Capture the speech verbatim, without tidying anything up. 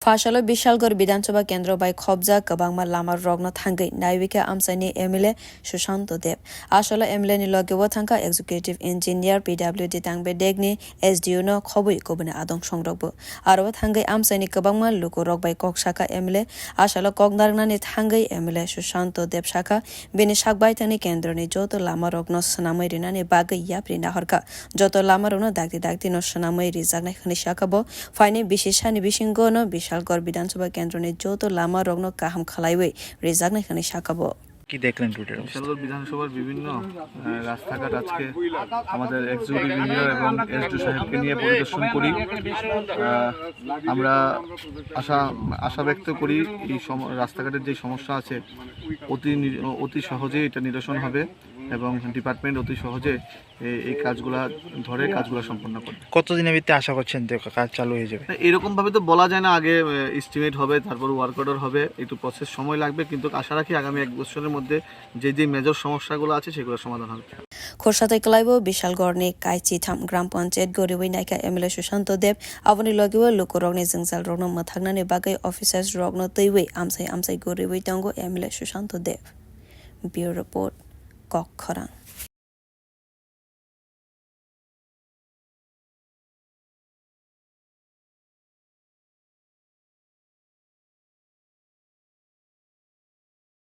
Phasalo Bishalgarh Bidhan Sabha Kendro bai khobjak kwbangma lama rokno thangwi naiwi kha amchaini M L A Sushant Deb. Asalo M L A ni loge o thangkha Executive Engineer P W D Tangbe Degni, S D O no khobwi kubuni adong songrokbo. Aro thangwi amchaini kwbangma lukurok bai kok sakha M L A. Asalo kok narwknani thangwi M L A Sushant Deb sakha, bini sak baithangni kendroni joto lama rokno swnamwi rinani bagwi yapri nahorkha. Joto lama rokno dakti dakti no swnamwi rijaknai hwnwi sakha bo. Phaini bisi sani bisingo no Bishalgarh Bidhan Sabha Kendroni joto lama rokno kaham khlaiwi rijaknai hwnwi sakha bo. কি দেখলেন টুডে? বিশালগড় বিধানসভার বিভিন্ন আহ, রাস্তাঘাট আজকে আমাদের executive engineer এবং এসডিও সাহেবকে নিয়ে পরিদর্শন করি। আহ, আমরা আশা আশা ব্যক্ত করি এই সম- রাস্তাঘাটের যে সমস্যা আছে অতি নি- অতি সহজেই এটা নিরসন হবে এবং ডিপার্টমেন্ট অতি সহজে এই এই কাজগুলা ধরে কাজগুলা সম্পন্ন করবে। কতদিনের ভিতরে আশা করছেন যে কাজ চালু হয়ে যাবে? না, এরকম ভাবে তো বলা যায় না আগে। এস্টিমেট হবে, তারপর ওয়ার্ক অর্ডার হবে, একটু প্রসেস সময় লাগবে, কিন্তু আশা রাখি আগামী এক বছরের মধ্যে যে যে মেজর সমস্যাগুলো আছে সেগুলো সমাধান হবে। Khorsa tei kwlaibo Bishalgarhni kaisi tham gram panchayat goriwi naikha M L A Sushant Deb, aboni loge o lukurokni jwngjalrokno mwthaknani bagwi officers rokno twiwi amchai amchai goriwi tongo M L A Sushant Deb. Bureau Report, Kok Khorang.